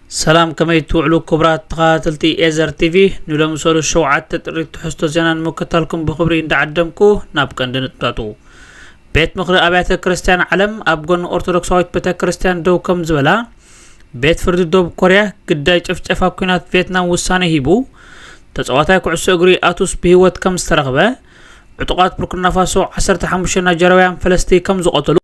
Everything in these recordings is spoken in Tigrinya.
ሰላም፣ ከመይ ትውዕሉ ክቡራት ተኸታተልቲ ኤዘር ቲቪ? ንሎሚ ሰሉስ ሸውዓተ ጥሪ ትሕዝቶ ዜና ንምክታልኩም ብኽብሪ እንዳዓደምኩ፣ ናብ ቀንዲ ነጥብታቱ። ቤት ምኽሪ ኣብያተ ክርስቲያን ዓለም ኣብ ጎኒ ኦርቶዶክሳዊት ቤተ ክርስቲያን ደው ከም ዝበላ፣ ቤት ፍርዲ ደቡብ ኮርያ ግዳይ ጨፍጨፋ ኲናት ቪየትናም ውሳነ ሂቡ። ተጻዋታይ ኩዕሶ እግሪ ኣቱስ ብህይወት ከም ዝተረኽበ፣ ዕጡቓት ቡርኪና ፋሶ ዓሰርተ ሓሙሽተ ናይጀርያውያን ፈለስቲ ከም ዝቐተሉ፣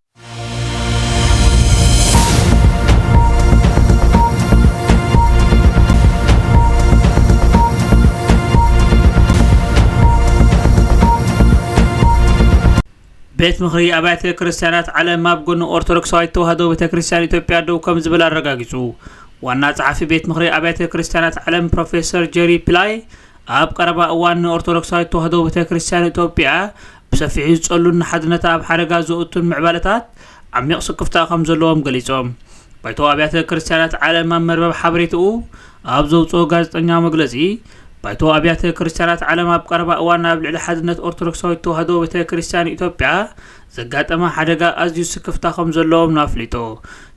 ቤት ምኽሪ ኣብያተ ክርስቲያናት ዓለም ኣብ ጎኒ ኦርቶዶክሳዊት ተዋህዶ ቤተ ክርስቲያን ኢትዮጵያ ደው ከም ዝብል ኣረጋጊጹ። ዋና ጸሓፊ ቤት ምኽሪ ኣብያተ ክርስቲያናት ዓለም ፕሮፌሰር ጀሪ ፒላይ፣ ኣብ ቀረባ እዋን ንኦርቶዶክሳዊት ተዋህዶ ቤተ ክርስቲያን ኢትዮጵያ ብሰፊሑ ዝጸሉን ንሓድነታ ኣብ ሓደጋ ዘእቱን ምዕባለታት ዓሚቕ ስክፍታ ከም ዘለዎም ገሊጾም። ባይቶ ኣብያተ ክርስቲያናት ዓለም ኣብ መርበብ ሓበሬትኡ ኣብ ዘውጽኦ ጋዜጠኛ መግለጺ፣ ባይቶ ኣብያተ ክርስቲያናት ዓለም ኣብ ቀረባ እዋን ኣብ ልዕሊ ሓድነት ኦርቶዶክሳዊት ተዋህዶ ቤተ ክርስቲያን ኢትዮጵያ ዘጋጠመ ሓደጋ ኣዝዩ ስክፍታ ከም ዘለዎም ኣፍሊጡ።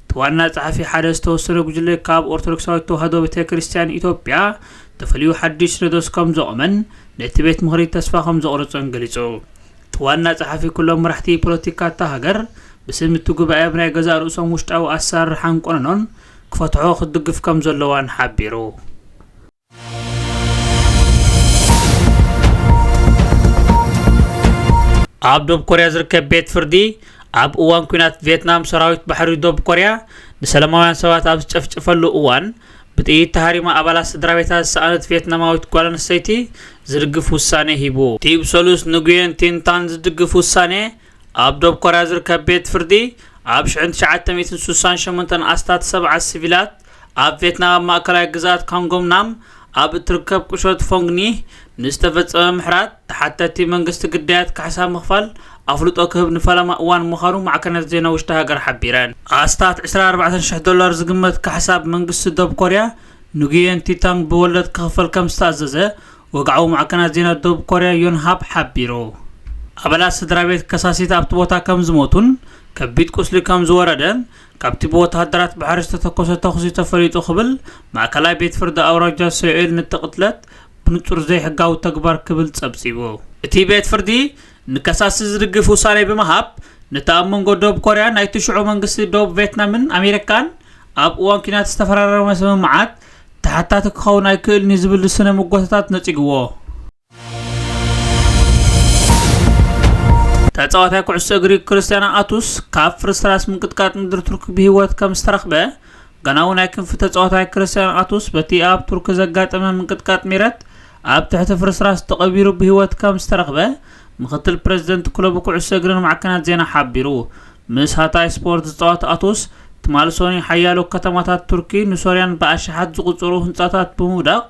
እቲ ዋና ጸሓፊ፣ ሓደ ዝተወሰነ ጉጅለ ካብ ኦርቶዶክሳዊት ተዋህዶ ቤተ ክርስቲያን ኢትዮጵያ ተፈልዩ ሓድሽ ሲኖዶስ ከም ዘቖመን ነቲ ቤት ምኽሪ ተስፋ ከም ዘቑረጾን ገሊጹ። እቲ ዋና ጸሓፊ፣ ኩሎም መራሕቲ ፖለቲካ እታ ሃገር ብስም እቲ ጉባኤ ብናይ ገዛእ ርእሶም ውሽጣዊ ኣሰራርሓን ቆነኖን ክፈትሖ ክትድግፍ ከም ዘለዋን ሓቢሩ። ኣብ ደቡብ ኮርያ ዝርከብ ቤት ፍርዲ፣ ኣብ እዋን ኲናት ቪየትናም ሰራዊት ባሕሪ ደቡብ ኮርያ ንሰላማውያን ሰባት ኣብ ዝጨፍጨፈሉ እዋን፣ ብጥይት ተሃሪማ ኣባላት ስድራ ቤታ ዝሰኣነት ቪየትናማዊት ጓል ኣንስተይቲ ዝድግፍ ውሳነ ሂቡ። እቲ ብሰሉስ ንጉየን ቲንታን ዝድግፍ ውሳነ፣ ኣብ ደቡብ ኮርያ ዝርከብ ቤት ፍርዲ፣ ኣብ ሽሕን ትሽዓተ ሚእትን ስሳን ሸሞንተን ኣስታት ሰብዓ ሲቪላት ኣብ ቪየትናም ኣብ ማእከላይ ግዝኣት ካንጎም ናም ኣብ እትርከብ ቁሸት ፎንግኒ ንዝተፈጸመ ምሕራት ተሓተቲ መንግስቲ ግዳያት ካሕሳ ምኽፋል ኣፍልጦ ክህብ ንፈለማ እዋን ምዃኑ ማዕከናት ዜና ውሽጢ ሃገር ሓቢረን። ኣስታት ዕስራን ኣርባዕተን ሽሕ ዶላር ዝግመት ካሕሳ ብመንግስቲ ደቡብ ኮርያ ንጉየን ቲንታን ብወለድ ክኽፈል ከም ዝተኣዘዘ ወግዓዊ ማዕከናት ዜና ደቡብ ኮርያ ዮንሃፕ ሓቢሩ። ኣባላት ስድራ ቤት ከሳሲት ኣብቲ ቦታ ከም ዝሞቱን ከቢድ ቁስሊ ከም ዝወረደን ካብቲ ብወተሃደራት ባሕሪ ዝተተኮሰ ተኹሲ ተፈሊጡ ክብል ማእከላይ ቤት ፍርዲ ኣውራጃ ሶኤል ነቲ ቅትለት ብንጹር ዘይሕጋዊ ተግባር ክብል ጸብጺቡ። እቲ ቤት ፍርዲ ንከሳሲ ዝድግፍ ውሳኔ ብምሃብ፣ ነቲ ኣብ መንጎ ደቡብ ኮርያን ናይቲ ሽዑ መንግስቲ ደቡብ ቬትናምን ኣሜሪካን ኣብ እዋን ኲናት ዝተፈራረመ ስምምዓት ተሓታቲ ክኸውን ኣይክእልን እዩ ዝብል ስነ ምጎታታት ነጺግዎ። ተጻዋታይ ኩዕሶ እግሪ ክርስቲያኖ ኣቱስ ካብ ፍርስራስ ምንቅጥቃጥ ምድሪ ቱርኪ ብህይወት ከም ዝተረኽበ፣ ጋናዊ ናይ ክንፊ ተጻዋታይ ክርስቲያኖ ኣቱስ በቲ ኣብ ቱርኪ ዘጋጠመ ምንቅጥቃጥ ሜረት ኣብ ትሕቲ ፍርስራስ ተቐቢሩ ብህይወት ከም ዝተረኽበ ምኽትል ፕረዚደንት ክለቡ ኩዕሶ እግርን ማዕከናት ዜና ሓቢሩ። ምስ ሃታይ ስፖርት ዝጻወት ኣቱስ፣ ትማሊ ሰኑይ ሓያሎ ከተማታት ቱርኪ ንሶርያን ብኣሽሓት ዝቑጸሩ ህንጻታት ብምውዳቕ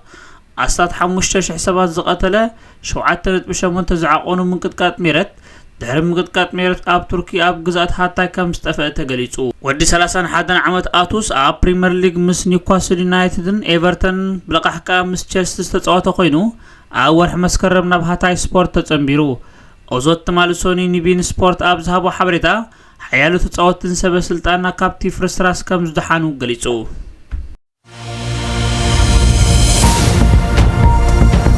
ኣስታት ሓሙሽተ ሽሕ ሰባት ዝቐተለ፣ ሸውዓተ ነጥቢ ሸሞንተ ዝዓቖኑ ምንቅጥቃጥ ሜረት፣ ድሕሪ ምንቅጥቃጥ ሜረት ኣብ ቱርኪ ኣብ ግዝኣት ሃታይ ከም ዝጠፍአ ተገሊጹ። ወዲ ሰላሳን ሓደን ዓመት ኣቱስ ኣብ ፕሪምየር ሊግ ምስ ኒውካስል ዩናይትድን ኤቨርተንን ብልቓሕ ከኣ ምስ ቸልሲ ዝተጻወተ ኮይኑ፣ ኣብ ወርሒ መስከረም ናብ ሃታይ ስፖርት ተጸንቢሩ። ኦዞት ትማሊ ሰኑይ ንቢን ስፖርት ኣብ ዝሃቦ ሓበሬታ፣ ሓያሎ ተጻወትትን ሰበ ስልጣንና ካብቲ ፍርስራስ ከም ዝደሓኑ ገሊጹ።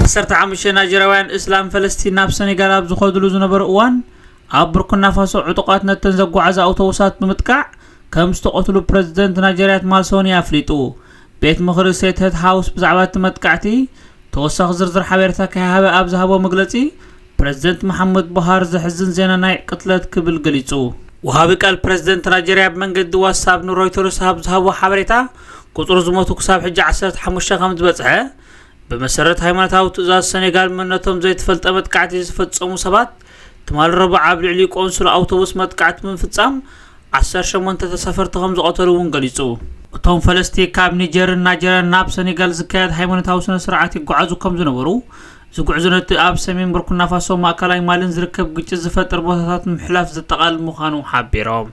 ዓሰርተ ሓሙሽተ ናይጀርያውያን እስላም ፈለስቲ ናብ ሰኔጋል ኣብ ዝኸድሉ ዝነበሩ እዋን፣ ኣብ ቡርኪና ፋሶ ዕጡቓት ነተን ዘጓዓዛ ኣውቶቡሳት ብምጥቃዕ ከም ዝተቐትሉ ፕረዚደንት ናይጀርያ ትማል ሰኑይ ኣፍሊጡ። ቤት ምኽሪ ስቴት ሃውስ ብዛዕባ እቲ መጥቃዕቲ ተወሳኺ ዝርዝር ሓበሬታ ከይሃበ ኣብ ዝሃቦ መግለጺ፣ ፕረዚደንት መሓመድ ቡሃር ዘሕዝን ዜና ናይ ቅትለት ክብል ገሊጹ። ወሃቢ ቃል ፕረዚደንት ናይጀርያ ብመንገዲ ዋትሳፕ ንሮይተርስ ኣብ ዝሃቦ ሓበሬታ፣ ቁጽሪ ዝሞቱ ክሳብ ሕጂ ዓሰርተ ሓሙሽተ ከም ዝበጽሐ፣ ብመሰረት ሃይማኖታዊ ትእዛዝ ሰኔጋል መንነቶም ዘይተፈልጠ መጥቃዕቲ ዝፈጸሙ ሰባት ትማሊ ረቡዕ ኣብ ልዕሊ ቆንሱል ኣውቶቡስ መጥቃዕቲ ብምፍጻም ዓሰርተ ሸሞንተ ተሳፈርቲ ከም ዝቐተሉ እውን ገሊጹ። እቶም ፈለስቲ ካብ ኒጀርን ናይጀርያን ናብ ሰኔጋል ዝካየድ ሃይማኖታዊ ስነ ስርዓት ይጓዓዙ ከም ዝነበሩ፣ እዚ ጉዕዞ ነቲ ኣብ ሰሜን ቡርኪና ፋሶ ማእከላይ ማልን ዝርከብ ግጭት ዝፈጥር ቦታታት ምሕላፍ ዘጠቓልል ምዃኑ ሓቢሮም።